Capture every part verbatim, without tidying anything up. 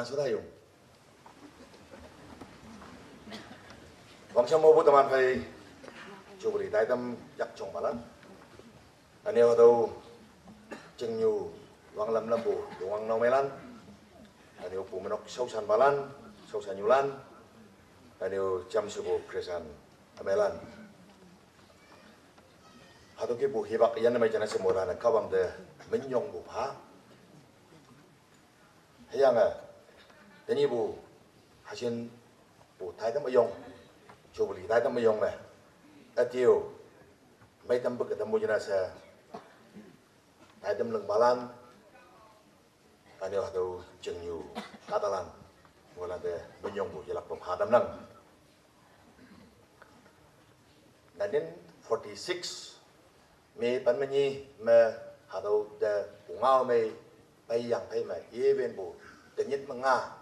Sudah yung. Wangchang mo bu teman phei Jubilee taidam yak chong balan. Aniu hatüo chingnyu wanglam lam bu wang nao meilan. Aniu Bumenok shaoshan balan, shaoshan nyulan. Aniu jamshe bu Christian ameilan. Hatüo ke bu hibak yan mei jana se moilan-e Kahwang te minyong bu pha. Hüyange, tenyihpu, hasin pu taitam üyong, Jubilee taitam üyong me, üte-o, meitam pük ütam pu jena she, taitam lingpalan, ünyu hatüo chingnyu kahtalan, moilante minyongpu yelakpe pha tamnang. Nineteen forty-six, me pen menyi me hatüo te pungao mei peiyang phei me yewenpu tenyit menga,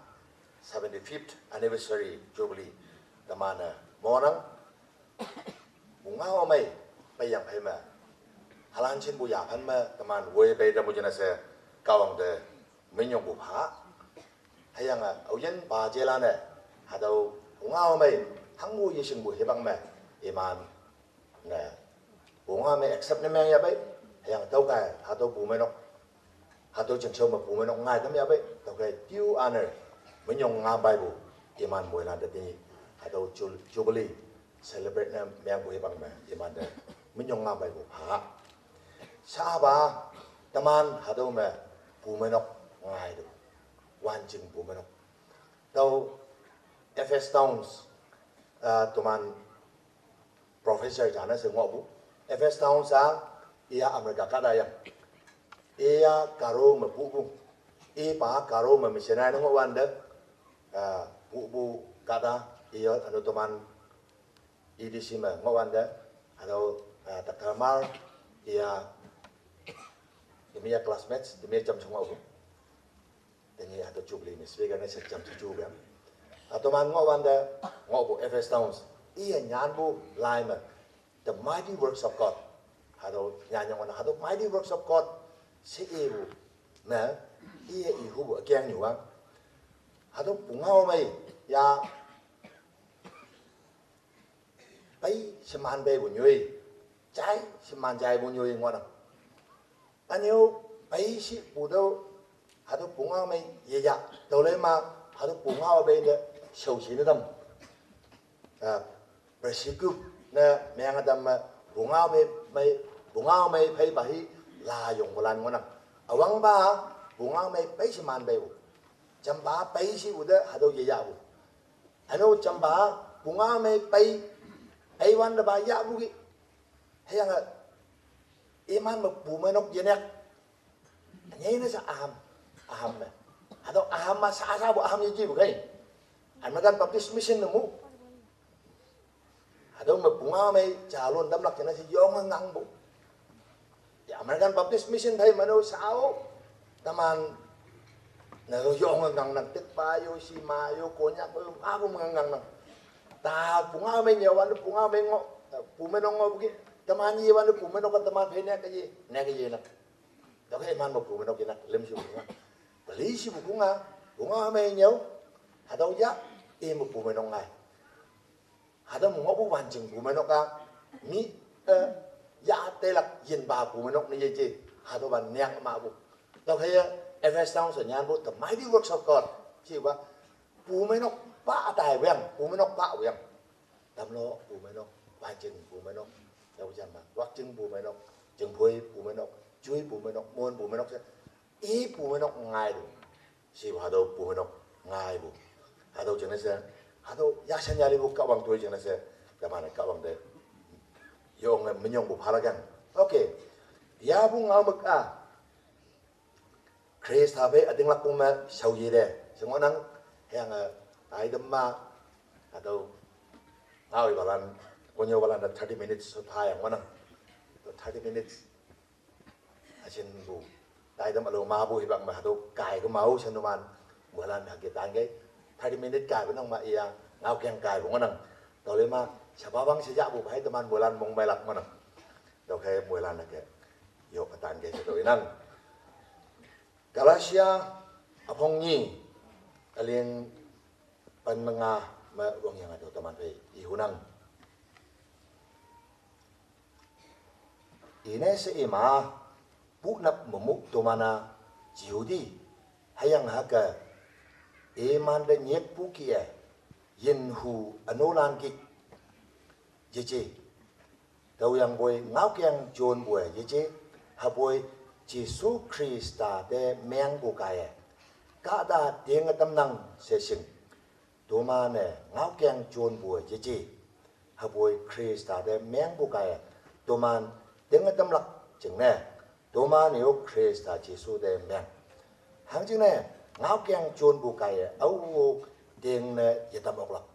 seventy-fifth anniversary jubilee teman-e monang. Pungao mei peiyang phei me, halan shinpu yaphan me teman woi pei tampu jena she Kahwang te minyongpu pha. Hüyange aoyin pa jelan-e hatüo pungao mei hangpu yeshingpu hibak me iman ne pungao mei accept ne meng yahpei. Hüyange tüokhei hatüo Bumeinok, hatüo chingshao me Bumeinok ngai tam yahpei. Tüokhei tüo honor minyong ngam peipu iman moilante tenyih hatüo ju-, jubilee celebrate ne mengpu hibak me imante minyong ngam peipu pha. Shapa teman hatüo me Bumeinok ngaitüoh, Wanching Bumeinok. Tüo F S Downs, ah, toman professor jane she ngohpu. F S Downs-a iya America kahta yang. Iya Garo me pupu. Ipa Garo me missionary ne ngohwante, ah, pupu kahta iya üno toman E D C me ngohwante, hatüo, ah, Doctor Mar, iya, temi-a classmates, temi-a jamshe ngohpu. Tenyih hatüo jubilee me speaker ne she jamshe jubilee. Hatüo toman ngohwante, ngohpu F S Downs, iye nyanpu lai me, The Mighty Works of God. Hatüo nyanyang wan hatüo Mighty Works of God she ipu me, iye ihupu ükengnyu wang. Hatüo pungao mei ya pei sheman peipu nyoi, jai sheman jaipu nyoi ngohnang. Ünyu pei shipu tüo, hatüo pungao mei yeya, tüolei ma, hatüo pungao pei te shaoshi ne tam. Ah, persecute ne menge tam me, pungao mei, mei, pungao mei pheipa hi layongpulan ngohnang. Üwangpa, pungao mei pei sheman peipu. Jampa pei shipu te hatüo yeyapu. Üno jampa, pungao mei pei, peiwantepa yahpu ki. Hüyange, iman me Bumeinok yenak. Ünyei ne she aham, aham me. Hatüo aham ma sha shapu aham yejipu khei. American Baptist Mission ne mu. Hatüo me pungao mei jalon tamlak jena she yonge ngangpu. Ya American Baptist Mission phei mano shao. Teman ne yonge ngangnang, tekpa yo, shima yo, Konyak yo, apu me ngangnang. Ta pungao mei nyüowante pungao mei ngoh, Bumeinok ngohpu ki. Teman yewante Bumeinok-a teman phei neke ye, neke yenang. Tüokhei iman me Bumeinok yenak limshipu kunga. Pelishipu kunga, pungao mei nyüo. Hatüo ya, i me Bumeinok ngai. Hatüo me ngohpu Wanching Bumeinok-a, mi, eh, ya teilak yinpa Bumeinok ne yeje. Hatüopa nang mahpu. Tüokhei-a, F S Downs she nyanpu The Mighty Works of God. Shepa, Bumeinok pa tai wang, Bumeinok pa wang. Tamlu Bumeinok, Wanching Bumeinok, tüo janma, Wakching Bumeinok, Chingphoi Bumeinok, Jui Bumeinok, Mon Bumeinok she, i Bumeinok ngaipu. Shepu hatüo Bumeinok ngaipu. Hatüo jingne she, hatüo yashan yalipu Kahwang toi jingne she, teman-e Kahwang te yonge minyongpu phalak yang. Okay. Yapu ngao me-a Khrista phei ütinglakpu me shaoyite she ngohnang. Hüyange, eh, taitam ma, hatüo ngaoipalan, konnyüopalan te thirty minutes she phayang ngohnang. Thirty minutes üshinpu taitam ülao mapu hipak me hatüo kai kemao she numan moilan hüke tangkei. Thirty minutes kaipu nang ma iya ngaokeng kaipu ngohnang. Tüolei ma shapa wang she yahpu phei teman moilan mongmeilak ngohnang. Tüokhei moilan hüke yok atan ke she tüo inang. Galatia üpong nyi, Aling pen menga me wang yang ado teman pe ihunang. Ine se ima pu nap memuk tomana Jihudi. Hayang haka iman de nyek pu ki e yin hu anolan ki jeje. Tau yang boi ngau keng jon bue jeje. Haboi Jesu Krista de meng bu kai e. Kada ding tam nang se sing. Toman e ngau keng jon bue jeje. Haboi Krista de meng bu kai e. Toman ding tam lak jing ne. Toman yo Krista Jesu de meng. Hang jing ne ngau keng jon bu kai e. Au ding ne yetam ok lak.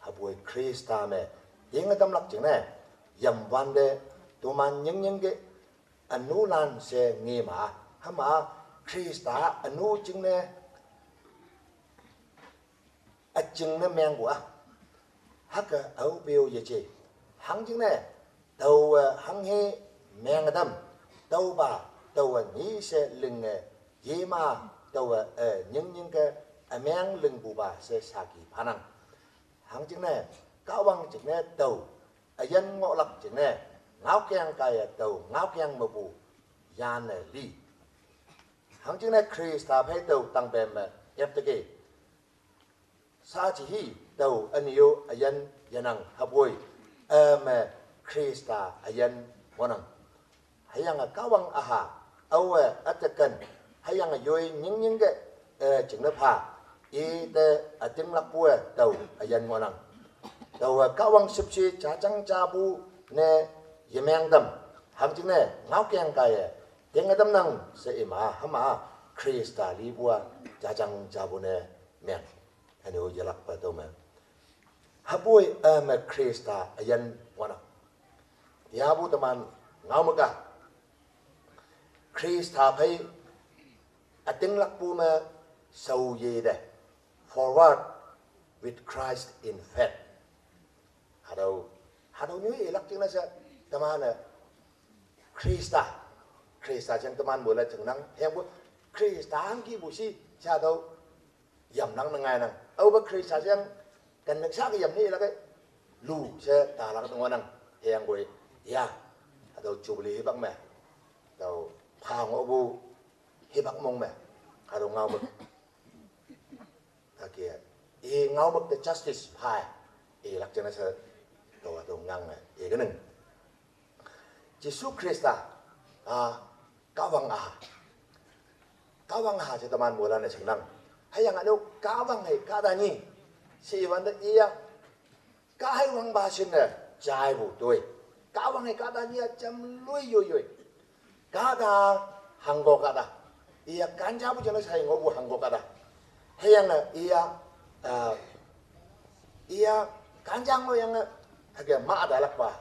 Haboi Krista me ding tam lak jing ne. Yam wan de toman nying nying ke anu lan se ngi ma. Hama Krista anu jing ne a jing ne meng bu a. Haka au peo ye che. Hang jing ne tau hang he meng dam. Tau ba tau ni se ling e ye ma tau e nying nying ke a meng ling bu ba se saki panang. Hang jing ne kawang jing ne tau a yan ngo lak jing ne ngau keng kai a tau ngau keng ma bu yan ne li. Hang jing ne Krista phai tau tang bem me yap te ke. Sa chi hi tau a niu a yan yanang haboi a me Krista a yan wanang. Hayang a kawang aha au e a tekan hayang a yoi nying nying ke e jing ne pha. I te a ting lak pu e tau a yan wanang. Tau a kawang sip chi cha chang cha bu ne ye meng dam. Hang jing ne ngau keng kai e ding a dam nang se ima hama Krista li bu a cha chang cha bu ne meng. Anu ye lak pa tau me. Haboi a me Krista a yan wanang. Ya bu teman ngau me ka. Krista phai a ting lak pu me sau ye de. Forward with Christ in faith. Hadau hadau nyu ye lak jing na sa teman e Krista. Krista jang teman bu la jing nang. Heng bu Krista hang ki bu si sa tau yam nang na ngai nang. Au ba Krista jang kan nak sa ke yam ni la ke lu se ta lak tang wanang. Heng bu ya. Hadau Jubili hibak me. Tau pha ngo bu hibak mong me. Hadau ngau me. Akia. I ngau mak te justice phai. I lak jana sa to to ngang e. I kanang. Jesu Krista a kawang a. Kawang a je teman bola ne senang. Hayang anu kawang hai kada ni. Si iwan de iya Ka hai wang ba shin ne jai bu doi. Ka wang hai ka da nia jam lui yoi yoi. Ka da hang go ka da. Iya kanja bu jana sai ngo bu hang go ka da. Hei yang ne iya, eh, iya kanja ngo yang ne hage ma da lak ba.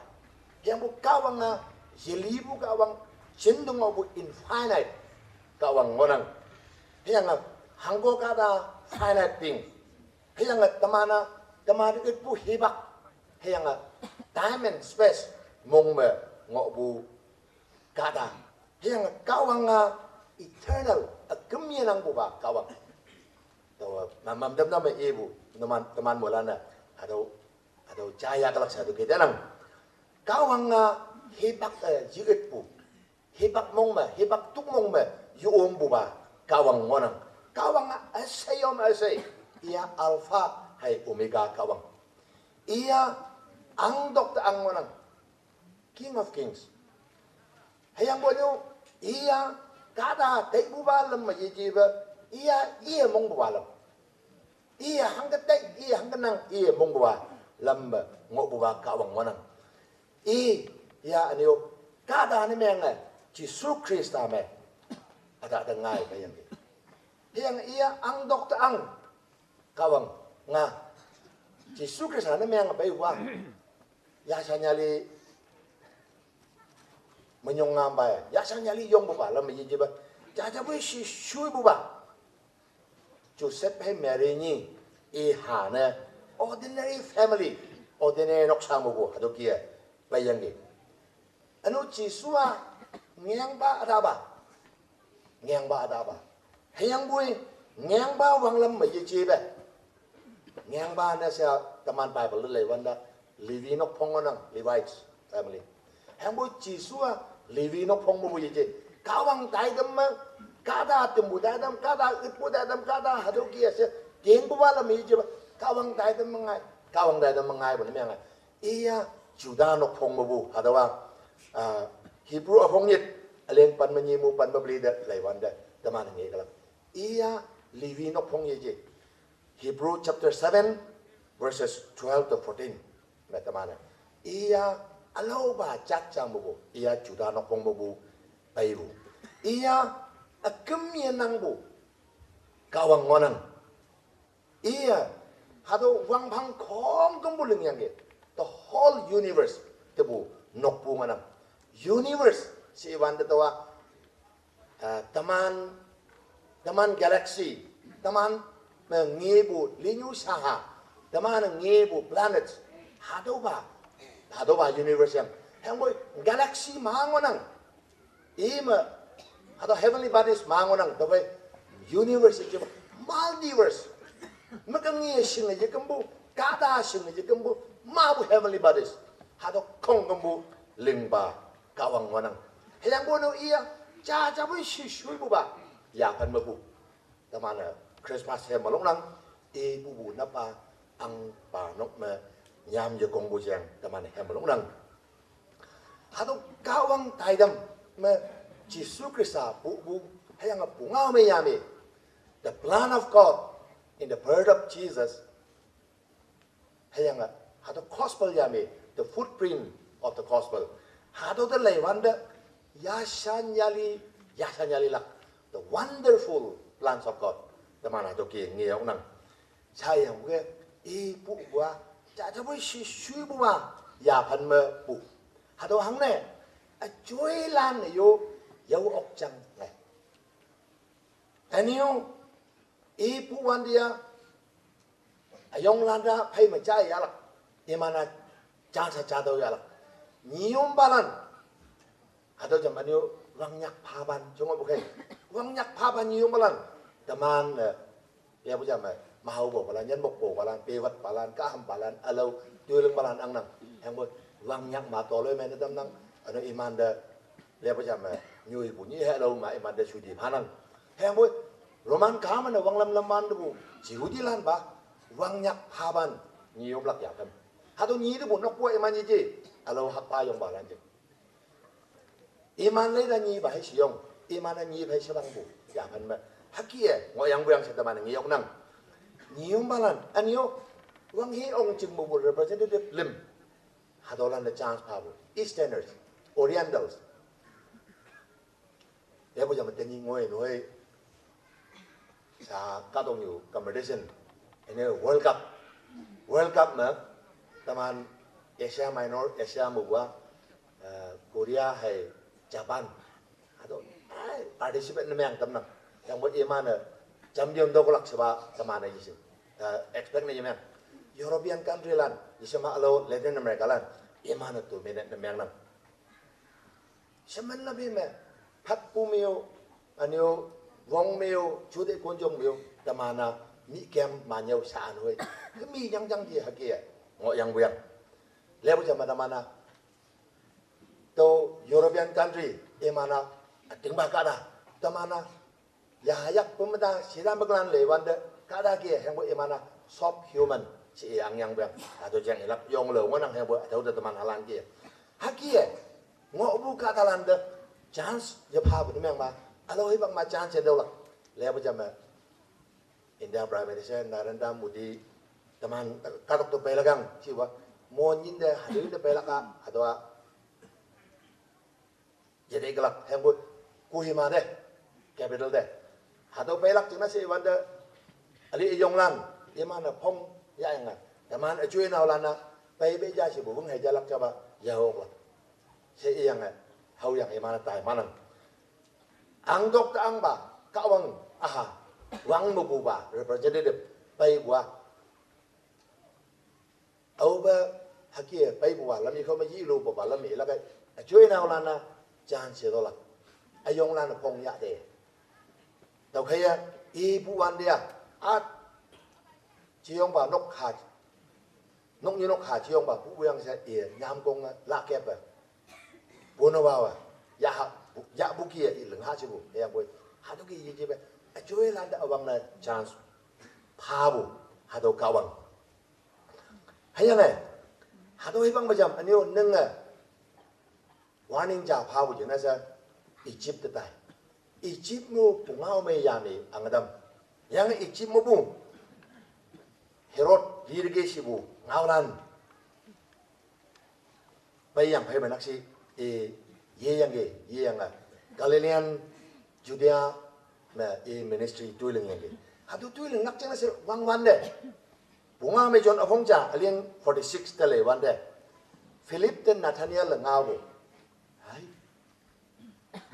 Yang bu ka wang na yeli bu ka wang shin du ngo bu infinite ka wang ngo nang. Hei yang ne hang go ka da finite thing. Hei yang a teman a, teman a it bu hibak. Hei yang a time and space mong me ngo bu ka da. Hei yang a ka wang a eternal a kemie nang bu ba ka wang. Tau a mam mam dam dam e bu teman teman mola na. Atau atau jaya kalak sa tu kita nang. Ka wang a hibak a yigit bu. Hibak mong me, hibak tuk mong me, yu om bu ba, ka wang ngo nang. Ka wang a asei om asei. Iya Alpha hai Omega ka wang. Iya ang dok ta ang ngo nang. King of Kings. Hei yang bo nyu, iya ka da tei bu ba lam ma ye ji ba, iya iya mong bu ba lam. Iya hang ka tei, iya hang ka nang, iya mong bu ba lam ba, ngo bu ba ka wang ngo nang. I, iya aniu, ka da ni meng e, Jesu Krista me. Ada ada ngai ka yang. Yang iya ang dok ta ang. Ka wang nga. Jesu Krista ni meng bai wa. Ya sa nya li menyong ngam bai. Ya sa nya li yong bu ba lam yi ji ba. Ja ja bu shi shui bu ba. Joseph hei Mary ni i ha ne ordinary family, ordinary nok sang mo bu ha do kia bai yang ni. Anu Jesu a ngiang ba ada ba, ngiang ba ada ba. Hei yang bui Ngengba wanglam me yeje be. Ngengba na sa teman Bible le wanda Levi nok phong nang, Levites family. Hangbo Jesu a Levi nok phong bu yeje. Kawang taidam ma, kada tembu taidam, kada itbu taidam, kada hadoki ase. Kengbu wala me yeje ba. Kawang taidam ngai, kawang taidam ngai bu ne ngai. Iya Juda nok phong bu hadawa. Ah, Hebrew a phong yet, aleng pan ma nyimu pan ma beli da laiwan da. Teman ngai kala. Iya Levi nok phong yeje. Hebrew chapter seven, verses twelve to fourteen. Metamana. Iya alau ba chak chang bu. Iya Juda nok phong bu. Pai bu. Iya akem ye nang bu. Kawang ngonang. Iya hado wang phang khong kembu ling yang ge. The whole universe tebu nok bu nganang. Universe si iwan de tawa. Ah, teman, teman galaxy, teman, eh, ngebu linyu saha, teman ngebu planets, hado ba, hado ba universe yang, hangbo galaxy ma ngonang, ima, hado heavenly bodies ma ngonang, tabai universe je multiverse, maka nge sing je kembu, kada sing je kembu, ma bu heavenly bodies, hado kong kembu, ling ba, kawang ngonang. Heyang bono iya, cha cha bu shui shui bu ba. Ya pan ma bu. Teman, eh, Christmas hem malong nang. E bu bu napa ang pa nok me nyam je kong bu jeng. Teman hem malong nang. Hado kawang taidam me Jesu Krista bu bu. Heyang bu ngau me ya me. The plan of God in the birth of Jesus. Heyang a, hado gospel ya me, the footprint of the gospel. Hado de laiwan de, ya shan yali, ya shan yali lak, the wonderful plans of God. Teman hado ke nge yau nang. Sayang ke, e bu bua, cha cha bu shi shui bu ma, ya pan me bu. Hado hang ne, a joy lan ne yo, yau ok chang ne. Anyo, e bu wan dia, ayong landa pai ma cha ya lak. Imana cha sa cha do ya lak. Nyium balan. Hado jam anyo wang nyak paban. Chungo bukai. Wang nyak paban nyium balan. Teman, eh, ya bu jam, eh, mahau bo balan, yan bok bo balan, pewat balan, kaham balan, alau, tuiling balan ang nang. Yang bu wang nyak ma tolo men dam nang. Ano iman de Lepa jam, eh, nyui bu nyi he lo ma iman de sudi phanang. Heng bu, Roman ka man wang lam lam man bu, Jihudi lan ba, wang nyak paban, nyi yom lak ya kan. Hado nyi de bu nok bu iman nyi je, alo hak pa yong ba lan je. Iman le da nyi ba he si yong, iman da nyi ba he si bang bu, ya kan ma. Haki e, ngo yang bu yang sa teman nyi yong nang. Nyi yom ba lan, an yo, wang he ong jing bu bu representative lim. Hado lan de chance pa bu, Easterners, Orientals. Ya bu jam teni ngoi noi. Sa katong yu competition. Ene World Cup. World Cup ma teman Asia Minor, Asia mu bua, eh, Korea hai Japan. Hado, ai, participate ne meng tam nang. Yang bu iman ne champion do kolak seba teman ne yisi. Eh, expect ne yimeng. European country lan, yisi ma alo Latin America lan. Iman ne tu minute ne meng nang. Semen labi me, phat pu miu, aniu, wong miu, chude konjong miu, temana, mi kem, manyau, saan hui. Mi yang jang di haki ya, ngo yang buyang. Lebu jama temana, to European country, imana, ating baka da, temana, ya yak pemeda, sida meglan le wande, kada ki, hengbo imana, sop human, si ang yang buyang, atau jang ilap, yong lo, ngonang hengbo, atau teman halan ki. Haki ya, Ngo bu ka talan de chance ye pha bu meng ma. Alo hi bang ma chance ye deu la. Le bu jam ma. India Prime Minister Narendra Modi teman katok to pelagang siwa. Mo nyin de hadu de pelaka hadwa. Ye de galak heng bu Kohima de capital de. Hado pelak china si wande ali yong lan. Ye mana phong ya yang. Teman achui na lana. Pai be ja si bu bung hai jalak chaba. Ya hok la. Se iyang eh, hau yang imana tai manang. Ang dok ta ang ba, ka wang aha, wang mo bu ba, representative, pai gua. Au ba, haki eh, pai gua, lami kau ma yi lu ba, lami la kai. A chui na la na, chan se do la. A yong la na phong ya de. Tau kaya, I bu wan dia. At. Chiyong ba nok ha. Nok nyu nok ha chiyong ba bu yang sa i nyam kong la kep ba. Bu no ba wa. Ya ha. Ya bu ki i leng ha chi bu. Yang boi. Hatu ki yi ji ba. A choi lan da awang na chance. Pha bu. Hatu kawang. Hayang eh. Hatu hibang ba jam. Anyo neng eh. Warning ja pha bu jeng na sa Egypt tai. Egypt mu pungau mei ya ni ang adam. Yang Egypt mu bu Herod virge si bu ngau lan. Pai yang pai manak si e ye yang ge ye yang a Galilean Judea na e ministry tuiling yang ge. Hatu tuiling nak jeng na se wang wan de. Pungau mei John a phong ja a liang forty six te le wan de. Philip ten Nathaniel le ngau bu. Hai.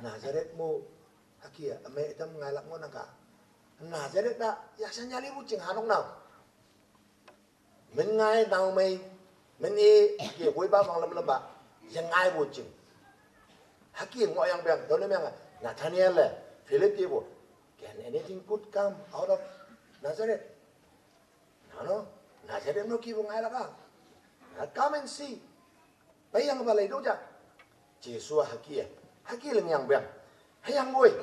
Nazareth mu. Haki a, a mei tam ngai lak mo nang ka. Nazareth da, ya sa nyali bu jing hanok nau. Men ngai nau mei, men e, ye boi ba bang lam lam ba. Yang ngai bu jing. Haki ngo yang bang, tau ne meng. Nathaniel le, Philip ye bu. Can anything good come out of Nazareth? No, no. Nazareth no ki bu ngai lak a. Na come and see. Pai yang ba lai do ja. Jesu haki ya. Haki leng yang bang. Hayang boi.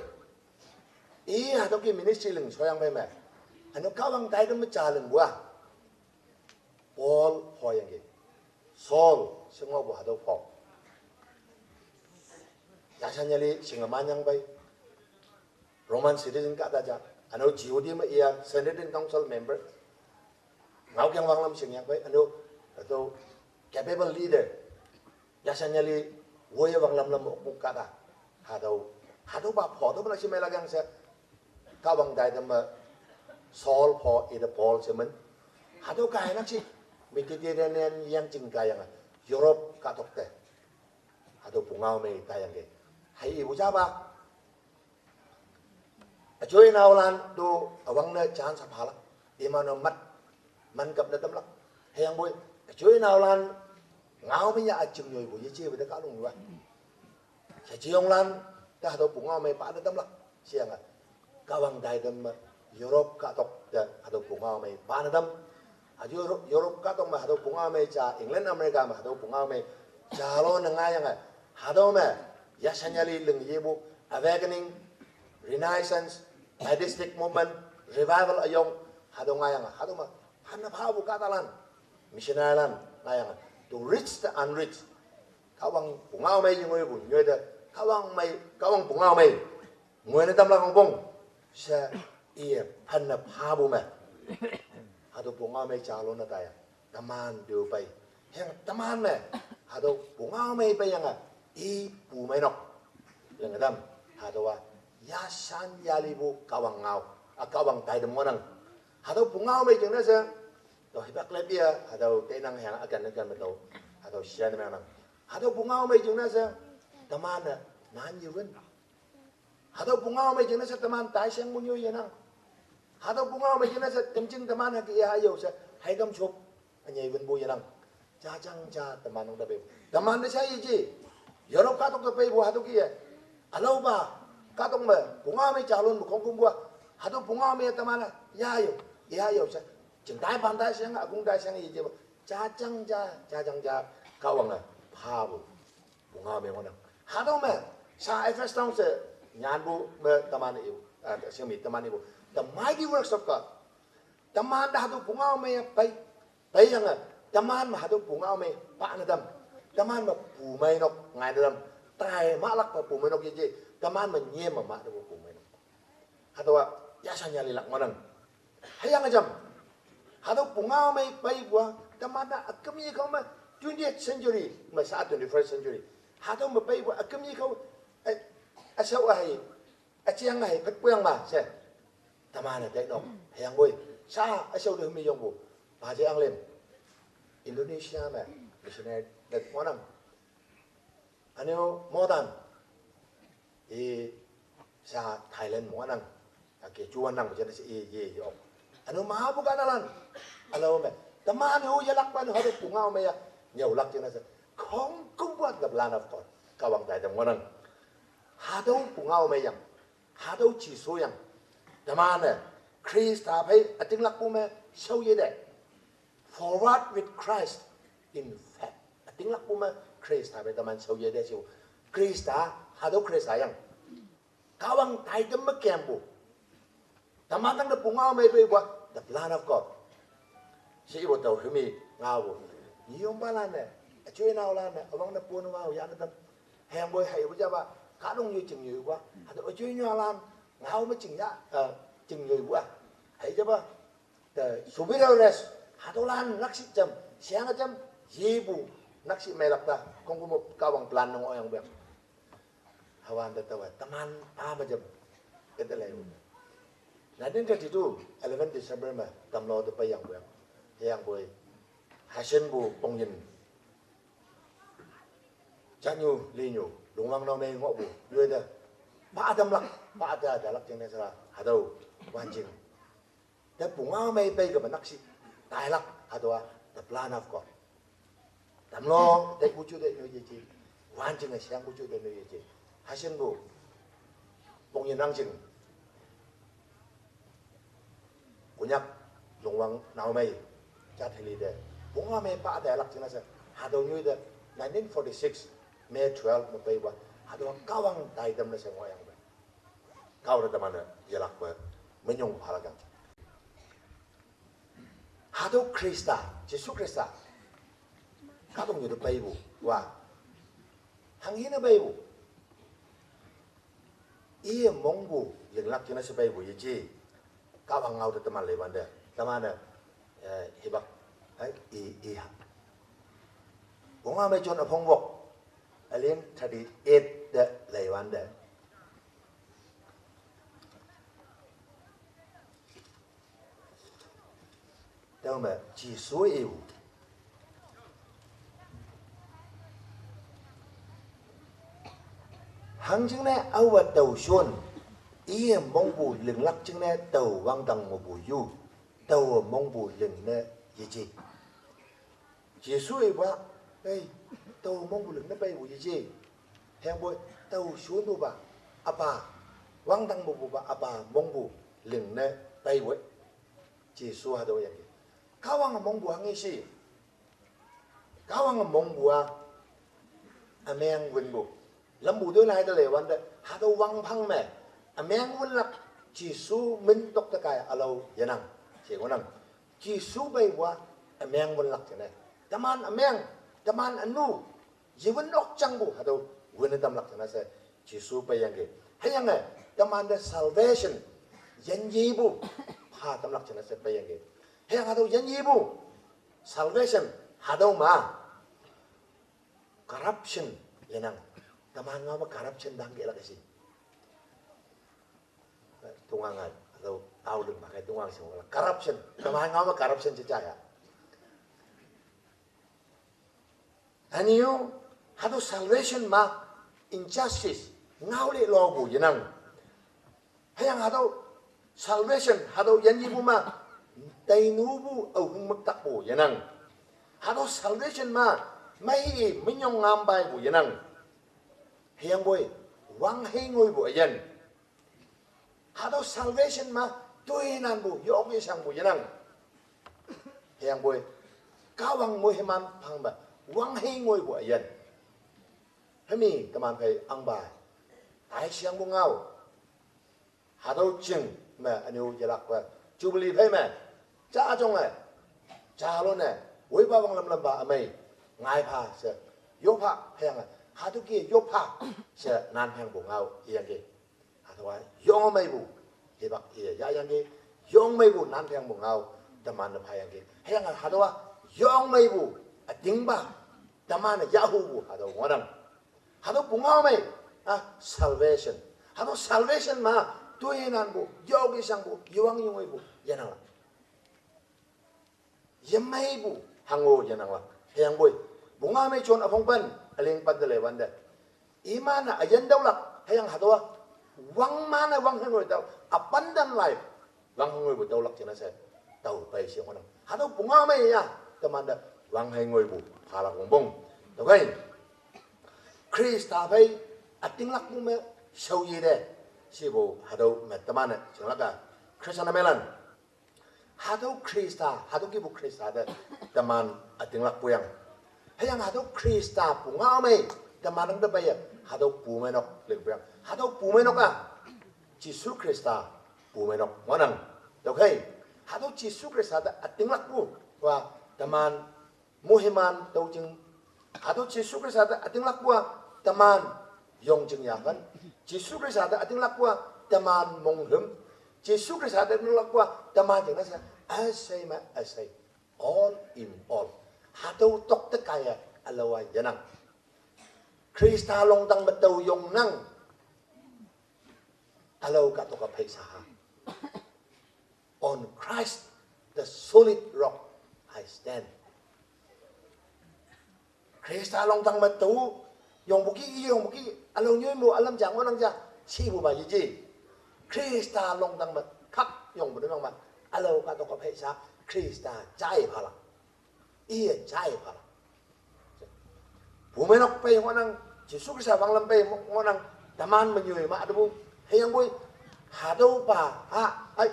I hatu ki ministry leng so yang bai ma. Anu kawang tai dem cha leng bua. Paul pho yang ki. Saul sengwa bu hatu pho. Ya sa nyali singa manyang bai. Roman citizen ka ta ja. Anu Jehudi ma iya Sanhedrin Council member. Ngau kiang wang lam sing yang bai. Anu hatu capable leader. Ya sa nyali woi wang lam lam ok bu ka ta. Hatu. Hatu ba pho tu ba na si mei la kiang sa. Kawang tai dem ma Saul pho i de Paul se men. Hatu kai nak si. Mediterranean yang jing kai yang. Europe ka tok te. Hatu pungau mei tai yang ke. Hai i bu ja ba. A choi nau lan do awang na chance a pha lak. I ma no mat. Man kap na tam lak. Hayang boi. A choi nau lan. Ngau mei ya a jing nyoi bu ye che bu de ka lung wa. Sa chiyong lan, ta hatu pungau mei pa na tam lak. Siang a. Kawang dai tam ma Europe ka tok ta hatu pungau mei pa na tam. Hatu Europe, Europe ka tok ma hatu pungau mei cha England America ma hatu pungau mei cha lo na ngai yang a. Hatu ma ya sa nyali leng ye bu awakening, renaissance, artistic movement, revival ayong hatu ngai yang a. Hatu ma han na pha bu ka ta lan. Missionary lan ngai yang a. To reach the unreached. Kawang pungau mei yung oi bu nyoi da. Kawang mei, kawang pungau mei. Ngoi na tam la kong pong. Sa iya pan na pha bu ma. Hatu pungau mei cha lo na ta ya. Taman du pai. Yang taman ma. Hatu pungau mei pai yang a. I bu mei nok. Yang tam. Hatu wa. Ya san ya li bu kawang ngau. A kawang tai dem ngonang. Hatu pungau mei jeng na sa. To hi bak le bia. Hatu te nang yang akan akan betul. Hatu sian ma nang. Hatu pungau mei jeng na sa. Taman na. Nan yi wen. Hatu pungau mei jeng na sa taman tai siang mun yo ye nang. Hatu pungau mei jeng na sa tem jing taman ha ki ya yo sa. Hai kam chup. Anyai wen bu ye nang. Cha chang cha taman nong da pe. Taman da sa ye ji. Europe ka tok da pe bu hatu ki ye. Alo ba. Ka tok ma. Pungau mei cha lon bu kong kum bu. Hatu pungau mei taman na. Ya yo. Ya yo sa. Jing tai ban tai siang a kung tai siang ye ji bu. Cha chang cha. Cha chang cha. Kawang a. Pha bu. Pungau mei ngonang. Hatu ma. Sa Ephesus town se. Nyan bu ma taman i. A, siang mi taman i bu. The mighty works of God. Taman da hatu pungau mei pai. Pai yang a. Taman ma hatu pungau mei pa na dam. Taman ma bu mei nok ngai na dam. Tai ma lak pa bu mei nok ye je. Taman ma nye ma ma da bu mei nok. Hatu wa ya sa nyali lak ngonang. Hayang a jam. Hatu pungau mei pai bua. Taman na akam ye kau ma twentieth century. Ma sa twenty-first century. Hatu ma pai bua akam ye kau. Eh, asau ahai. A chiang a hai phet puang ma se. Taman a tai nok. Hayang boi. Sa a sau de mi yong bu. Pa je ang lem. Indonesia ma. Missionary det mo nang. Anu mo tan. I sa Thailand mo nang. A ke chuan nang je se i ye yo. Anu ma bu ka na lan. Alo me. Taman hu ya lak pan hu de pungau mei ya. Nyau lak je na se. Kong kum buat the plan of God. Kawang tai dem mo nang. Hatu pungau mei yang. Hatu Jesu yang. Teman-e Khrista phei ütinglakpu me shaoyete. Forward with Christ in faith. Ütinglakpu me Khrista phei teman shaoyete she. Khrista, hatüo Khrista yang. Kahwang taitam me kempu. Teman tangte pungao mei peipu-a, the plan of God. She ipu tao hümi ngaopu. Nyiyongpalan-e, üjoinaolan-e, üwangne pon ngao yane tam. Hüyangpoi haipu japa, kahtoknyu chingyoipu-a. Hatüo üjoinaolan, ngao me chingya, eh, chingyoipu-a. Hei japa, the superior race, hatüolan nakshih jam, sheyange jam, yepu, nakshih meilak ta, khongküm Kahwang plan ne ngohyangpu yang. Hüwante taowe teman pa me jam, kete lei. Nineteen thirty-two, eleven December me, Tamlu te peiyangpu yang. Hüyangpoi, Hashinpu pongyin. Janyu, linyu, Lungwang Naomei ngohpu, yoite. Pa tamlak, pa ta talak jingne sha, hatüo, wanjing. Te pungao mei pei keme nakshih, tailak, hatüowa, the plan of God. Tamlu, te kuju te nyo yeji, wanjinge shang kuju te nyo yeji. Hashinpu, pongyin nangjing. Konyak, Lungwang Naomei, jatheli te. Pungao mei pa tailak jingne she, hatüo nyoite, nineteen forty-six, May twelve me peipu-a, hatüowa Kahwang taitam ne she ngohyangpe. Kao te teman-e yelakpe, minyong phalak yang. Hatüo Khrista, Jesu Khrista. Kahtoknyu te peipu, wa. Hanghi ne peipu. Iye mongpu linglak jingne she peipu yeji. Kahwang ngao te teman leiwante. Teman-e, eh, hipak, eh, i, i ha. Pungao mei John üpong wok. Üleng thirty-eight te leiwante. Tüome Jesu ipu. Hangjingne aowe tao shon, iye mongpu linglak jingne tao wangdang mepu yu, taowe mongpu lingne yeji. Jesu ipa, ei, tao mongpu lingne peipu yeji. Hüyangpoi, tao shonpupa, üpa, wangdang mepupa, üpa mongpu lingne peipu. Jesu hatüo yangki. Kahwange mongpu hanghi shi. Kahwange mongpu-a, ümeng wünpu. Lampu toi lai te leiwante, hatüo wangphang me, ümeng wünlak, Jesu min tok te kai ülao yenang, she ngohnang. Jesu peipu-a, ümeng wünlak jingne. Teman ümeng, teman ünu, yewün nokjangpu, hatüo wünne tamlak jingne she, Jesu peiyangki. Hüyange, temante salvation, yinyepu, pha tamlak jingne she peiyangki. Hüyange hatüo yinyepu, salvation, hatüo ma, corruption yenang. Teman ngao me corruption dang kelak shi. Tongwang-a, hatüo, aoling ma kai tongwang shing wala. Corruption. Teman ngao me corruption je jaya. Ünyu, hatüo salvation ma, injustice, ngaole lopu yenang. Hüyange hatüo salvation, hatüo yinyepu ma, tainupu aohing müktakpu yenang. Hatüo salvation ma, mei minyong ngam paipu yenang. Hüyangpoi, wanghei ngoipu üyin. Hatüo salvation ma, toinanpu, yoke shangpu yenang. Hüyangpoi, Kahwang moiman phangme, wanghei ngoipu üyin. Hümi teman phei ahngpa, taishangpu ngao. Hatüo jing me ünyu yelakpe, Jubilee phei me, jajonge, jalone, woipa wanglam lampa ümei, ngaipha she, yopha, hüyange, hatüo ke yopha, she nan hüyangpu ngao iyangki. Hatüowa yong meipu, hipak iye yayangki, yong meipu nan hüyangpu ngao, teman-e phayangki. Hüyange hatüowa yong meipu, ütingpa, teman-e yahupu, hatüo ngohnang. Hatüo pungao mei, ah, salvation. Hatüo salvation ma, toinanpu, yoke shangpu, yewang yongoipu, yenanglak. Yemeipu, hango yenanglak. Hüyangpoi, pungao mei John üpong pen, üleng pen te leiwante. Iman-e üyin tüolak, hüyange hatüowa, wangman-e wanghei ngoi tüo, abundant life, wanghei ngoipu tüolak jingne she, tao pei she ngohnang. Hatüo pungao mei ya, temante, wanghei ngoipu, phalak wongpong. Tüokhei, Khrista phei, ütinglakpu me, shaoyite, shepu, hatüo me teman-e, jinglak-a, Christian amelan. Hatüo Khrista, hatüo kihpu Khrista te teman ütinglakpu yang. Hüyange hatüo Khrista pungao mei, teman nang te peiye, hatüo pumeinok lingpu yang. Hatüo pumeinok a, Jesu Khrista pumeinok ngohnang. Tüokhei, hatüo Jesu Khrista te ütinglakpu, wa teman moiman tüo jing. Hatüo Jesu Khrista te ütinglakpu a teman yongjing yaphan. Jesu Khrista te ütinglakpu a teman monghüm. Jesu Khrista te ütinglakpu a teman jingne she üshei me üshei. All in all. Hatüo tok te kaiye ülao a yenang. Khrista longdang me tao yongnang. Ülao kahtok a phei sha ha. On Christ, the solid rock, I stand. Khrista longdang me tao yongpu ki, yongpu ki, ülao nyoi mo ülam ja ngohnang ja, shipu ma yeji. Khrista longdang me khak yongpu ne nang ma, ülao kahtok a phei sha, Khrista jai phalak. Iye jai phalak. Pumeinok pei ngohnang, Jesu Khrista wanglam pei ngohnang, teman me nyoi ma tepu, hüyangpoi, hatüopa, ha, ai,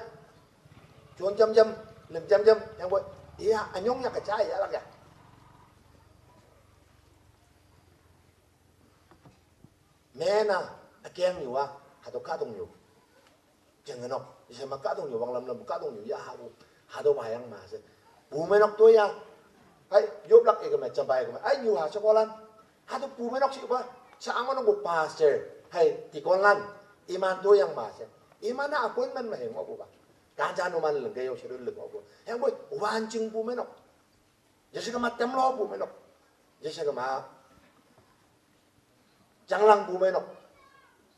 jon jam jam, ling jam jam, hüyangpoi, iya, ünyong ya ke jai yalak ya. Mena, ükengnyu a, hatüo kahtoknyu. Jengenok, yeshe ma kahtoknyu wanglam lam, kahtoknyu yahapu, hatüopa yang ma she. Pumeinok toya, ai, yoplak ike me, jampa ike me, ai, nyu ha shekolan. Hatüo pumeinok shipa, sha angonok pu pastor, hei, deaconlan, iman toyang ma she. Iman a appointment me hei ngohpupa. Kanja numan lingke yo she ling ngohpu. Hüyangpoi, wanjing pumeinok. Yeshe kema temlo pumeinok. Yeshe kema janglang pumeinok.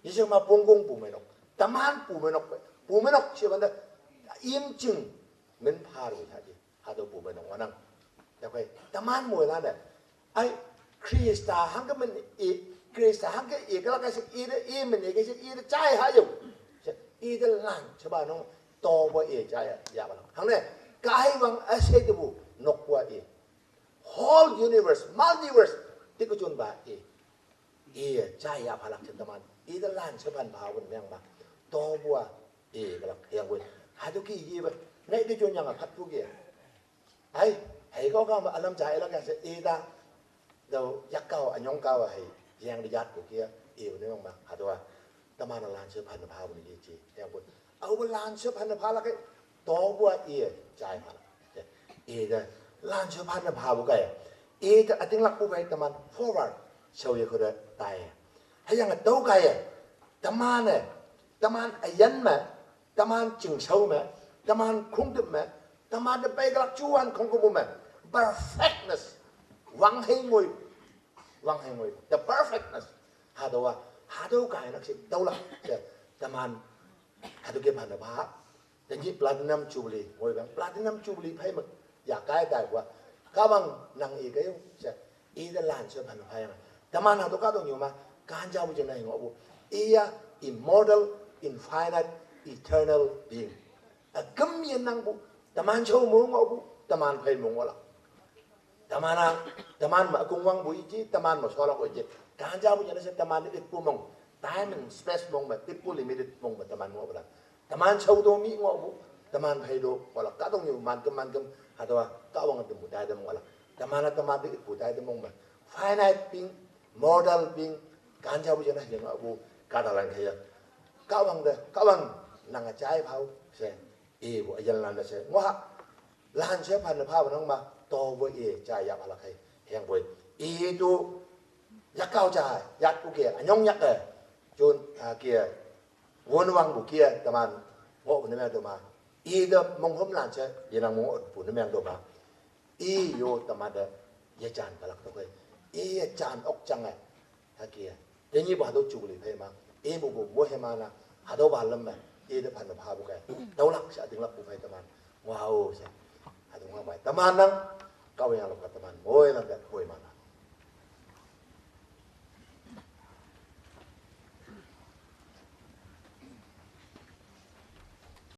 Yeshe kema pongkong pumeinok. Teman pumeinok pe. Pumeinok she wante imjing min pharu haji. Hatüo pumeinok ngohnang. Tüokhei, teman moilan-e. Ai, Khrista hangke min i, Khrista hangke i, kalak she i te, i min i ke she i te jai ha yo. She, i te lan, shepa nong, topa i jai ya, ya pa nong. Hangne, kaiwang üshei tepu, nokpu a i. Whole universe, multiverse, tike jonpa i. Iye, jai ya phalak she teman. Ite lan she phan phapu ne meng ma. Topu a, i kalak hüyangpoi. Hatüo ki ipa, ngai te jon yang a phatpu ki. Ai, hei kao kao me ülam ja ilak ya she ite. Tüo yak kao, ünyong kao hei, yeng te yatpu ki, ipu ne meng ma. Hatüo a, teman lan she phan phapu ne yeji. Hüyangpoi. Aope lan she phan phalak e, topu a iye, jai phalak. Ite, lan she phan phapu kaiye. Ite ütinglakpu phei teman forward, shaoye khode taiye. Hüyange tüo kaiye, teman-e, teman üyin me, teman chingshao me, teman khongtüp me, teman te peikelak juwan khongkümpu me, perfectness, wanghei ngoi, wanghei ngoi, the perfectness. Hatüowa, hatüo kainak she tüolak she, teman, hatüo ke phan pha. Tenyih platinum jubilee, ngoiwang platinum jubilee phei me, ya kai taipu a. Kahwang nang i ke yo, she, ite lan she phan phayange. Teman hatüo kahtoknyu ma, kanjapu jingne ngohpu. Iya immortal, infinite, eternal being. Üküm yenangpu, teman shao me ngohpu, teman phei me ngohlak. Teman-a, teman me ükongwangpu iji, teman me sholak iji. Kanjapu jingne she teman itpu mong. Time and space mong me, itpu limited mong me teman ngohpulan. Teman shao to mi ngohpu, teman phei to ngohlak. Kahtoknyu manküm manküm, hatüowa Kahwang tempu tai te me ngohlak. Teman-a teman te itpu tai te mong me. Finite being, mortal being, kanjapu jingne she ngohpu, kahtalan kaiye. Kahwang te, Kahwang nange jai phao, she, ipu üyinlan te she ngoh ha. Lan she phan phapu nang ma, topu i jai ya phalak hei, hüyangpoi. Itu, yak kao ja, yatpu ke, ünyong yak ke, jon, a, ke, wonwangpu ke, teman, ngohpu ne meng to ma. Ite monghüm lan she, yenang ngohpu ne meng to ma. I yo teman te, yejan phalak tüokhei. I yejan ok jange, hüke. Tenyihpu hatüo jubilee phei ma, imupu moiman-a, hatüopa lam me, ite phan phapu ke. Tüolak she ütinglakpu phei teman ngoh-o she. Hatüo ngao mei teman nang, Kahwang yalok ka teman moilan te moiman-a.